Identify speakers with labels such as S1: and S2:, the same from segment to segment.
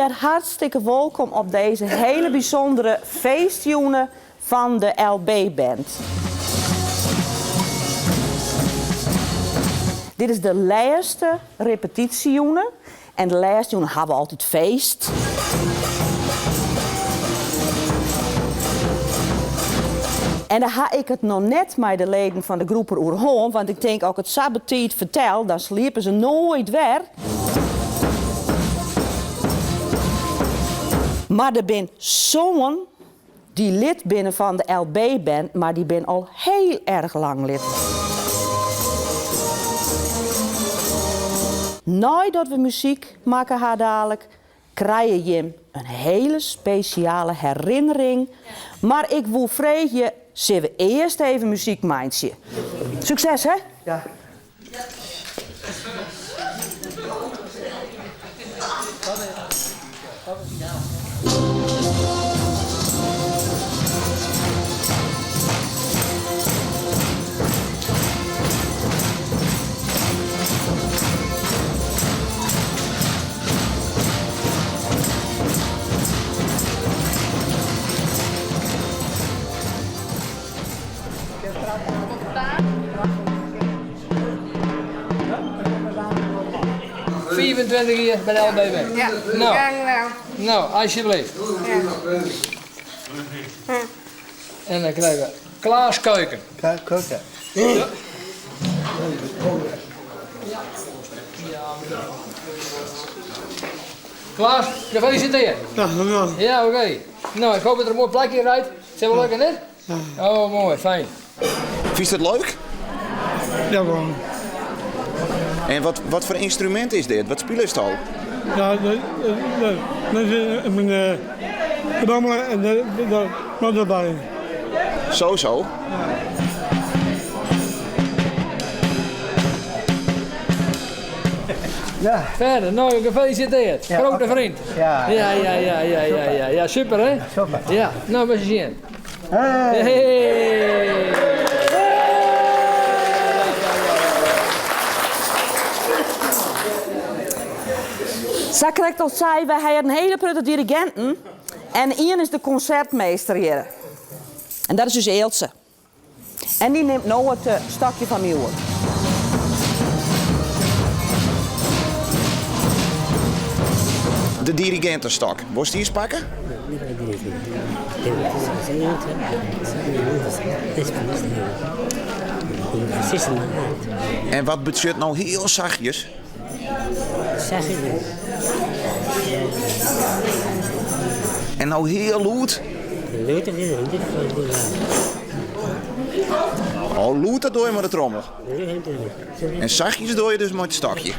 S1: Allegear hartstikke wolkom op deze hele bysûndere feestjûne fan de LB Band. Dit is de lêste repetysjejûne en de lêste jûne ha we altyd feest. En dêr ha ik it noch net mei de leden fan de groep oer hân, want ik tink as ik it sa betiid fertel, dan sliepe se noait wer. Mar der bin sân dy't lid binne fan de LB Band, mar dy bin al heel erch lang lid. Neidat we muzyk makke ha dalik, krije jim in hele spesjale herinnering. Mar ik woe freegje, sille we earst even muzyk meitsje? Sukses hè?
S2: Ja.
S3: 25 jier by de LBB.
S4: Ja,
S3: No,
S4: dankjewel.
S3: no, alsjeblieft. En dan krije we Klaas Kuiken.
S2: Kuiken.
S3: Ja. Klaas, gefeliciteerd.
S5: Ja, dankjewel.
S3: Ja, oké. No, ik hoop dat der in moai plakje rijdt. Sil wol lukke, net? Oh, moai, fijn.
S6: Fynst it leuk?
S5: Ja, wel.
S6: En wat, wat foar ynstrumint is dit? Wat spilest al?
S5: Ja, dat, dat, dat is mijn trommel en dat, dat, dat erbij.
S6: Zo, zo.
S2: Ja.
S3: Verder, no, gefeliciteerd.
S2: Ja,
S3: Grote
S2: oké.
S3: vriend.
S2: Ja.
S3: Ja, ja, ja, ja, ja, ja, ja, super hè?
S2: Super.
S3: Ja, no, we sjen.
S2: Hey.
S3: Hey.
S1: Sa krekt al sei, wy ha in hele protte diriginten. En ien is de konsertmeester hjir. En dat is ús Eeltse. En dy nimt no it stokje fan my oer.
S6: De dirigintenstok. Wolst dy ris pakke? En wat betsjut no hiel sachtjes? En no hiel lûd? Oh, lûd dat doar je mei de trommel. En sachtjes doar je dus mei it stokje.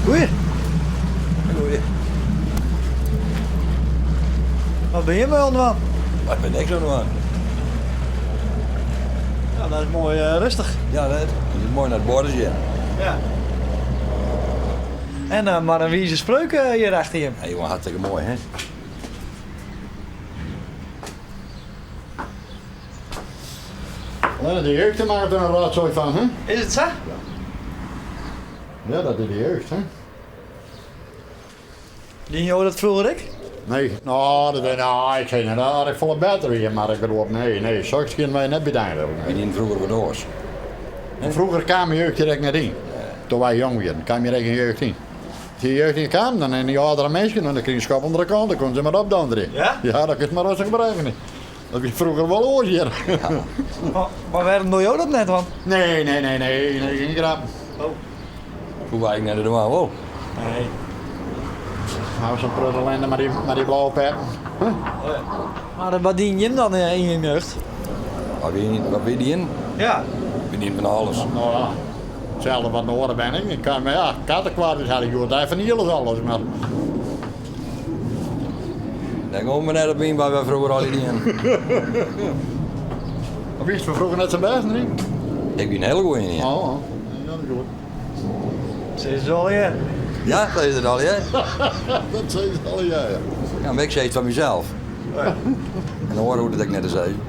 S2: Goeie.
S7: Goeie.
S2: Wat bin je mei oan dwaan?
S7: Ik bin niks oan dwaan.
S2: Ja, dat is moai eh, rêstich.
S7: Ja, dat is moai nei it boarre sjen.
S2: Ja. En uh, mar in wize spreuk uh, hjir achter jim.
S7: Ja, jongen, hartstikke moai, hè?
S8: Allinnich de jeugd makket der in rotsoai fan, hè?
S2: Is it sa?
S8: Ja, dat is de jeugd, hè?
S2: Dienen jo dat froeger ek?
S8: Nee, no, dat, no, ik sei net dat ik folle better wie, mar ik bedoel, nee, nee, soks kinne wy net betinke.
S7: Wy dienen froeger wat oars.
S8: Froeger kaam de jeugd hjir ek net yn. Toen wy jong wienen, kaam hjir ek gjin jeugd yn. As de jeugd yn kaam, dan en die âldere minsken, dan krigen se skop ûnder de kant, dan koenen se mar opdonderje.
S2: Ja?
S8: Ja, dat kinst mar rêstich berekkenje. Dat wie froeger wol oars hjir.
S2: Mar wêrom dogge jo dat net dan?
S8: Nee, nee, nee, nee, nee, gjin grap.
S2: Oh.
S7: Hoe wy ek net te dwaan wol.
S2: Nee.
S8: Nou, sa'n protte ellinde mei dy blauwe petten.
S2: Mar wat dienen jim dan yn jim jeugd?
S7: Wat wie dien?
S2: Ja.
S7: We dienen fan alles.
S8: No ja, itselde wat de oare bern ek. Ik kan, mar ja, kattekwaad is har hjoed dei ferniele se alles, mar.
S7: Dêr gongen we net op yn wat we froeger allegear dienen.
S8: Of wiest fan froeger net sa'n bêsten yn?
S7: Ik wie in hiele goeie yn.
S8: Oh, oh. Ja, dat is goed.
S2: Sizze se allegear.
S7: Ja, sizze se allegear.
S8: Dat sizze se allegear, ja.
S7: Ja, mar ik sis it fan mysels. En de oare hoecht it ek net te sizzen.